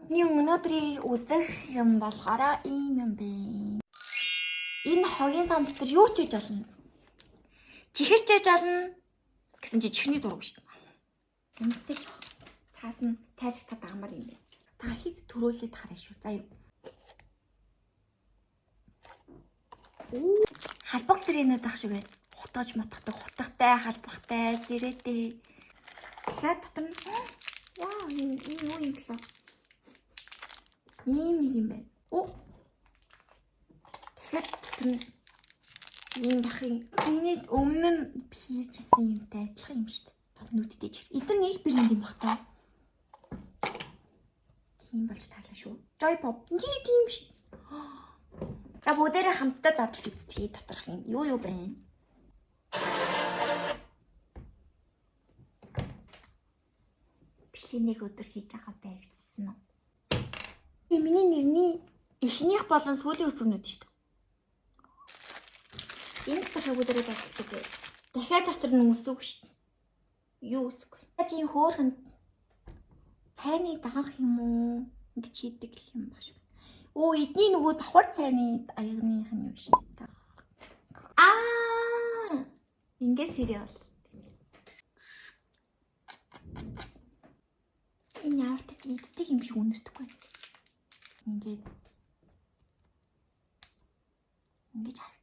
Миний өнөөдрийн үзэх юм болохоор ийм юм бэ. Энэ хогийн сан дотор юу ч хийж болно. Чихэр ч хийж болно гэсэн чи чихний зураг шүү дээ. Юмтай ч цаас нь тайлгтаа дагмар юм байна. Та хэд төрөөлөд хараа шүү. За юу. Халбах сэрэнүүд ах шиг байна. Хутгаж мутгадаг, хутгатай, халбахтай, сэрэтэй. Тэгэхээр дотор нь вау, энэ юу юм блэ? Ийм нэг юм байна. Оо. Тэгэхээр дотор нь ийм бах юм. Миний өмнө нь хийжсэн юмтай адилхан юм шүү дээ. Нүдтэй чихэр. Эдгээр нэг брэнд юм бах та. Тийм болж таалаа шүү. Joy Pop. Нэр тийм шүү. За бүгдээрээ хамтдаа задлж үзье доторх юм. Юу юу байна? Бичлэгийг нэг өдөр хийж байгаа баригдсан уу? Би миний нэрний эхнийх болон сүүлийн үсгнүүд шүү дээ. Энэ доторх бүгдээрээ задлж үзье. Дахиад дотор нь үсэг шүү дээ. Юу үсэг? Яаж ийм хөөрхөн цайны даанх юм уу? Ингэж хийдэг л юм баг шүү. Өө эдний нөгөө давхар цайны аягных нь юу шүү дээ. Аа! Ингээ сэрээ бол. Энэ ямар ч иддэг юм шиг үнэртэхгүй. Ингээд ингэж харагдаж.